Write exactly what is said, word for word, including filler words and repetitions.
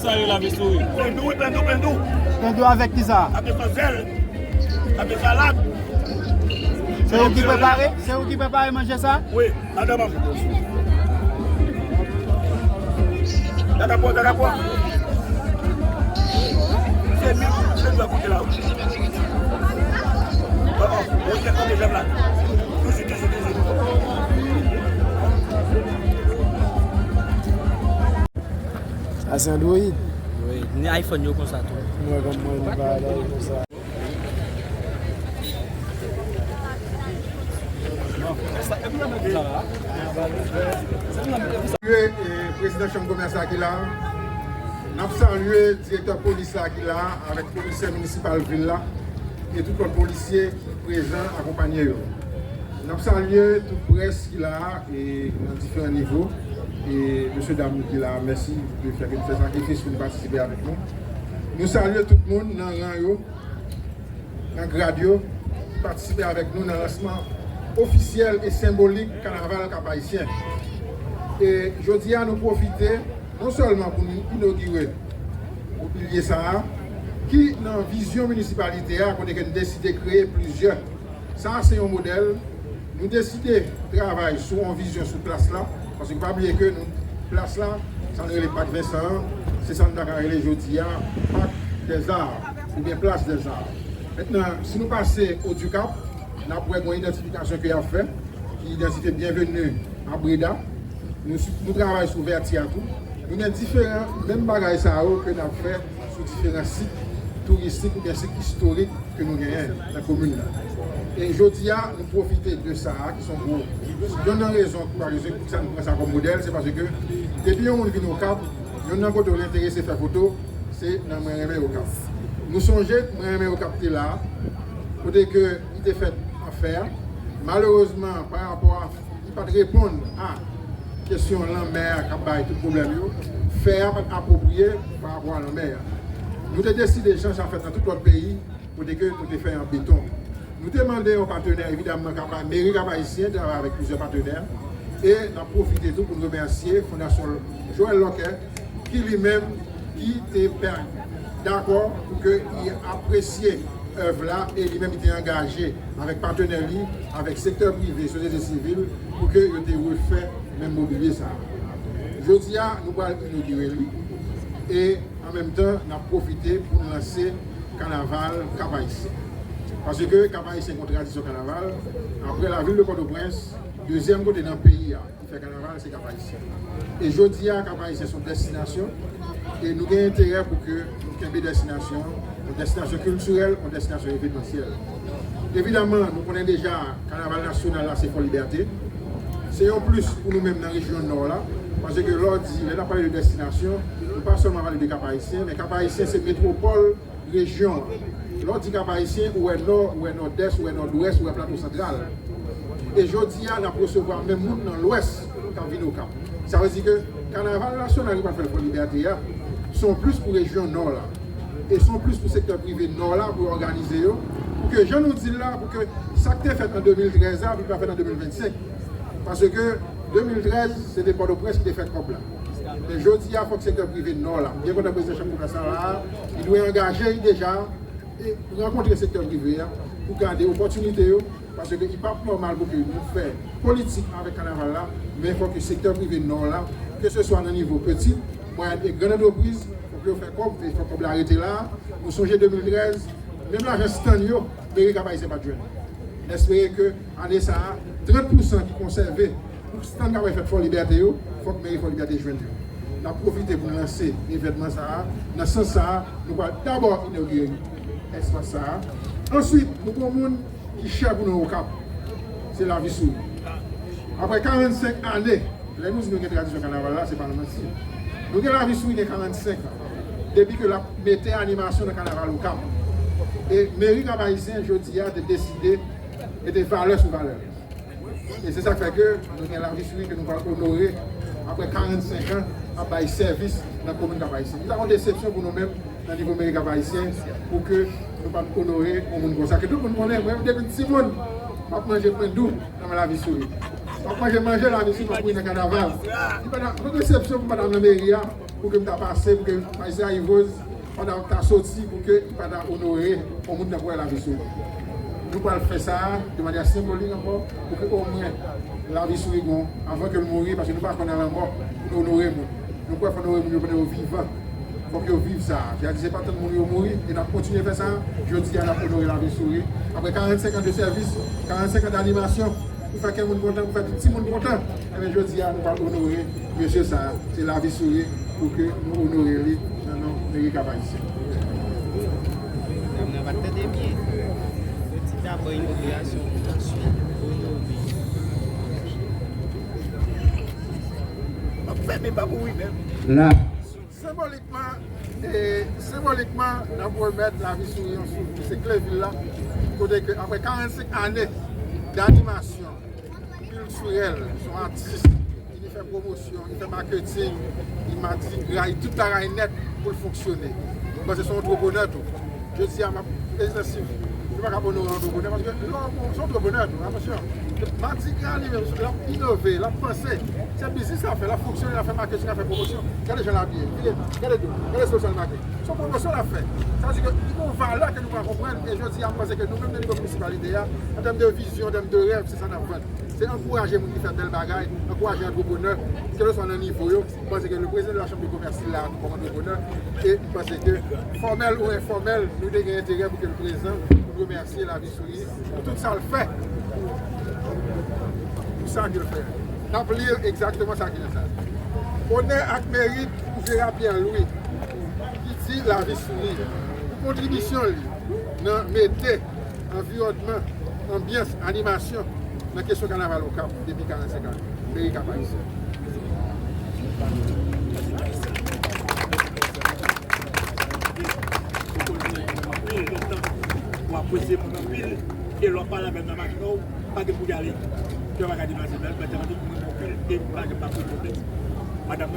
Sa yo lavi souri. Plen dou, wi, plen dou, plen dou. Plen dou avèk ki sa? Avèk manzèl. Avèk salad. Se ou ki prepare? Se ou ki prepare manje sa? Wi, madanm an. Dada pwa, dada pwa. Se mi, se dwa kote la. Oh, oh, ou te konn deja la. Toujou, toujou, toujou. Sa se Android. Wi, ni iPhone yo konsa tou. Mwen konn mwen li pa la konsa. Salye, eh, prezidan chanm komès la ki la. N ap salye direktè polis la ki la, avèk komisè minisipal vil la, e tout lòt polisye ki prezan akonpanye yo. N ap salye tout près ki la a, e nan diferan nivo. E mesye dam ki la a, mèsi de fè ke nou fè sakrifis pou nou patisipe avèk nou. Nou salye tout moun nan ran yo, nan grad yo, ki patisipe avèk nou nan lansman ofisyèl e senbolik Kanaval Kap Ayisyen. E jodi a, nou pwofite non sèlman pou nou inogire mobilye sa a, ki nan vizyon minisipalite a, kote ke nou deside kreye plizyè. Sa a se yon modèl. Nou deside travay sou yon vizyon sou plas la, paske pa bliye ke nou, plas la, sa nou rele Pak Vensan an, se sa nou ta ka rele jodi a Pak dèzar, oubyen Plas dèzar. Mentnan, si nou pase Odikap, n ap wè gen yon idantifikasyon ke y ap fè, ki idantifye Byenveni a Breda. Nou, nou travay sou vèti a tou. Nou gen diferan menm bagay sa yo ke n ap fè sou diferan sit touristik oubyen sit istorik ke nou genyen nan komin nan. E jodi a, nou pwofite de sa a, ki se yon gwo, youn nan rezon ki pa rezon pou sa nou pran sa kòm modèl, se paske depi yon moun vin Okap, youn nan kote w li enterese fè foto, se nan Mwen Renmen Okap. Nou sonje Mwen Renmen Okap te la, kote ke li te fèt an fè a. Malerezman, pa rapò a, li pa t reponn a kesyon lanmè a k ap bay tout pwoblèm yo. Fè a pa t apwopriye pa rapò a lanmè a. Nou te deside, jan sa fèt nan tout lòt peyi, kote ke nou te fè an beton. Nou te mande yon patenè, evidamman, Kap-, meri Kap Ayisyen, travay avèk plizyè patenè. E n ap pwofite tou pou n remèsye Fondasyon Joël Lòkè, ki li menm, ki te pè-, dakò pou ke li apresye èv la, e li menm li te angaje avèk patenè li, avèk sektè prive, sosyete sivil, pou ke yo te refè menm mobilye sa a. Jodi a, nou pral inogire li, e an menm tan, n ap pwofite pou n lanse kanaval Kap Ayisyen. Paske Kap Ayisyen gen yon tradisyon kanaval, apre lavil de Pòtoprens, dezyèm kote nan peyi a ki fè kanaval, se Kap Ayisyen. E jodi a, Kap Ayisyen se yon destinasyon, e nou gen enterè pou ke nou kenbe destinasyon an, yon destinasyon kiltirèl, yon destinasyon evenmansyèl. Evidamman, nou konnen deja, kanaval nasyonal la, se Fò Libète. Se yon plis pou nou menm nan rejyon Nò la, paske lè w di, lè n ap pale de destinasyon, nou pa sèlman pale de Kap Ayisyen, men Kap Ayisyen se metwopòl rejyon an. Lè w di Kap Ayisyen, ou wè Nò, ou wè Nòdès, ou wè Nòdwès, ou wè Plato Santral. E jodi a, n ap resevwa menm moun nan Lwès k ap vin Okap. Sa vle di ke kanaval nasyonal ki pral fèt Fò Libète a, se yon plis pou rejyon Nò la. E se yon plis pou sektè prive Nò la pou yo òganize yo, pou ke jan nou di l la, pou ke sa k te fèt an de mil trèz la, pou l pa fèt an de mil vennsenk. Paske de mil trèz, se te Pòtoprens ki te fè kòb la. Men jodi a, fòk sektè prive Nò la, m byen kontan prezidan chanm komès la la, li dwe angaje l deja e rankontre sektè prive a pou gade opòtinite yo, paske li p ap nòmal pou ke nou fè politik avèk kanaval la, men fòk sektè prive Nò la, keseswa nan nivo peti, mwayèn e grann antrepriz, fòk yo fè kòb, e fòk kòb la rete la. Nou sonje de mil trèz, menm lajan stand yo, meri Kap Ayisyen pa t jwenn. N espere ke ane sa a, trant pousan ki konsève pou stand k ap fèt Fò Libète yo, fòk meri Fò Libète jwenn yo. N ap pwofite pou n lanse evènman sa a. Nan sans sa a, nou pral dabò inogire espas sa a. Answit, nou gen yon moun ki chè pou nou Okap. Se Lavi Souri. Apre karannsenk ane, lè nou di nou gen tradisyon kanaval la, se pa nan manti. Nou gen Lavi Souri gen karannsenk an. Depi ke l ap mete animasyon nan kanaval Okap. E meri Kap Ayisyen, jodi a, te deside mete valè sou valè. E se sa k fè ke nou gen Lavi Souri ke nou pral onore apre karannsenk an ap bay sèvis nan komin Kap Ayisyen. Li ta yon desepsyon pou nou menm nan nivo meri Kap Ayisyen pou ke nou pa t onore yon moun konsa. Ke tout moun konnen, mwen menm depi m timoun, m ap manje plen dou nan men Lavi Souri. M ap manje manje Lavi Souri, m ap mouri nan kanaval. Li pa t yon desepsyon pou m pa t al nan meri a. Pou ke m ta pase, pou ke majistra Yves Rose, pandan w ta soti, pou ke li pa ta onore yon moun tankou Lavi Sourit. Nou pral fè sa de manyè senbolik ankò, pou ke omwen Lavi Sourit gon, anvan ke l mouri, paske nou pa kwè nan lanmò, pou nou onore moun. Nou kwè fò n onore moun yo pandan yo vivan. Fòk yo viv sa. Jodi a se pa tann moun yo mouri, e n ap kontinye fè sa. Jodi a, n ap onore Lavi Sourit. Apre karannsenk an de sèvis, karannsenk an danimasyon, pou fè kè moun kontan, pou fè tout timoun kontan. Ebyen, jodi a, nou pral onore mesye sa a. Se Lavi Sourit pou ke nou onore li nan non meri Kap Ayisyen. Dam nan pa t tande byen. Yo di dabò inogirasyon, answit onore. M ap fèmen pa pou wi menm. La. Senbolikman, e, senbolikman, n ap remèt Lavi Sourit yon souf. Se kle vil la, kote ke apre karannsenk ane danimasyon kiltirèl, se yon atis, li fè pwomosyon, li fè maketing, li madigra, li tout bagay nèt pou l fonksyone. Bon, se yon antreprenè tou. Jodi a, m ap ezitansif. Nou pa ka onore antreprenè, paske lè w se antreprenè tou, atansyon. Madigra li menm, l ap inove, l ap panse. Se biznis l ap fè, l ap fonksyone, l ap fè maketing, l ap fè pwomosyon. Gade jan l abiye, gade, gade do, gade slow sa l make. Se yon pwomosyon l ap fè. Sa vle di ke li gen yon valè ke nou pa konprann, e jodi a, m panse ke nou menm nan nivo minisipalite a, an tèm de vizyon, an tèm de rèv, se sa n ap vann. Se ankouraje moun ki fè bèl bagay, ankouraje antreprenè, kèlkeswa nan nivo yo. M panse ke le président de la chambre de commerce la, kòm antreprenè, e m panse ke fòmèl ou enfòmèl, nou te gen enterè pou ke l prezan, pou n remèsye Lavi Sourit pou tout sa l fè, pou sa ke l fè. N ap li egzakteman sa ki nan sa. Onè ak merit pou Gérard Pierre Louis, ki di Lavi Sourit, pou kontribisyon li nan mete anviwònman, anbyans, animasyon nan kesyon kanaval Okap depi karannsenk ane. Meri Kap Ayisyen. Ou apresye moun anpil, e lè w ap pale avè l nan machin ou, pa gen pou y ale. Kè w pa ka deplase, men l pa janm anpil, e pa janm pa kote. Madanm